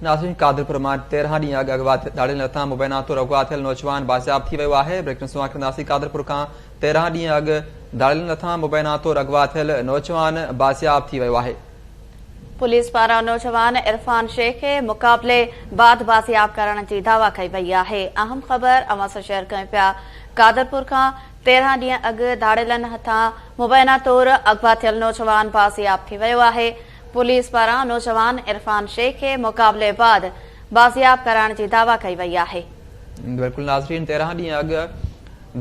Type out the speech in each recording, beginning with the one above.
ناظرين قادرپور مان 13 ڏينهن اڳ اغوا ڌاڙيلن هٿان مبينا طور اغوا ٿيل نوجوان بازياب ٿي ويو آهي. بريڪنگ نيوز اوهان کي ڏينداسين قادرپور کان 13 ڏينهن اڳ ڌاڙيلن هٿان مبينا طور اغوا ٿيل نوجوان بازياب ٿي ويو آهي. پوليس پاران نوجوان عرفان شيخ کي مقابلي بعد بازياب ڪرڻ جي دعويٰ ڪئي وئي آهي. اهم خبر اوهان سان شيئر ڪيون پيا قادرپور کان 13 ڏينهن اڳ ڌاڙيلن هٿان مبينا طور اغوا ٿيل نوجوان بازياب ٿي ويو آهي. پوليس پاران نوجوان عرفان شيخ کي مقابلي بعد بازياب ڪرائڻ جي دعويٰ ڪئي وئي آهي. بلڪل ناظرين 13 ڏينهن اڳ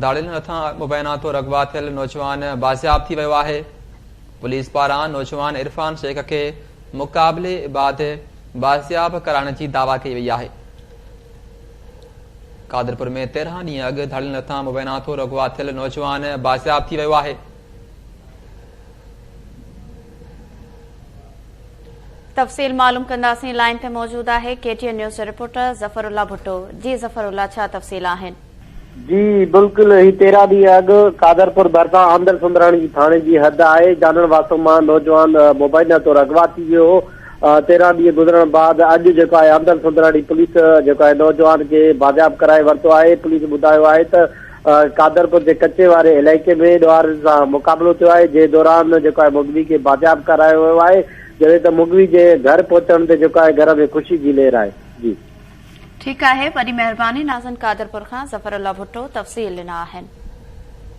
ڌاڙيلن هٿان مبينا طور اغوا ٿيل نوجوان بازياب ٿي ويو آهي. پوليس پاران نوجوان عرفان شيخ کي مقابلي بعد بازياب ڪرائڻ جي دعويٰ ڪئي وئي آهي. قادرپور ۾ 13 ڏينهن اڳ ڌاڙيلن هٿان مبينا طور اغوا ٿيل نوجوان بازياب ٿي ويو آهي. تفصيل معلوم ڪنداسين لائين تي موجود آهي ڪي ٽي اين نيوز جو رپورٽر ظفر الله ڀٽو جي ظفر الله ڇا تفصيل آهن. جي بلڪل هي 13 ڏينهن اڳ قادرپور ڀرسان آندل سندراڻي جي ٿاڻي جي حد آهي جانڻ واسو مان نوجوان مبينا طور اغوا ٿي ويو هو 13 ڏينهن گذرڻ بعد اڄ جيڪو آهي آندل سندراڻي پوليس جيڪو آهي نوجوان کي بازياب ڪرائي ورتو آهي پوليس ٻڌايو آهي ته قادرپور جي ڪچي واري علائقي ۾ ڏوهارين سان مقابلو ٿيو آهي جنهن دوران جيڪو آهي مغوي کي بازياب ڪرايو ويو آهي جڏهن ته مغوي جي گهر پهچڻ تي جيڪو آهي گهر ۾ خوشي جي لهر آهي جي. ٺيڪ آهي وڏي مهرباني ناظم قادرپور کان ظفر الله ڀٽو تفصيل ڏنا آهن.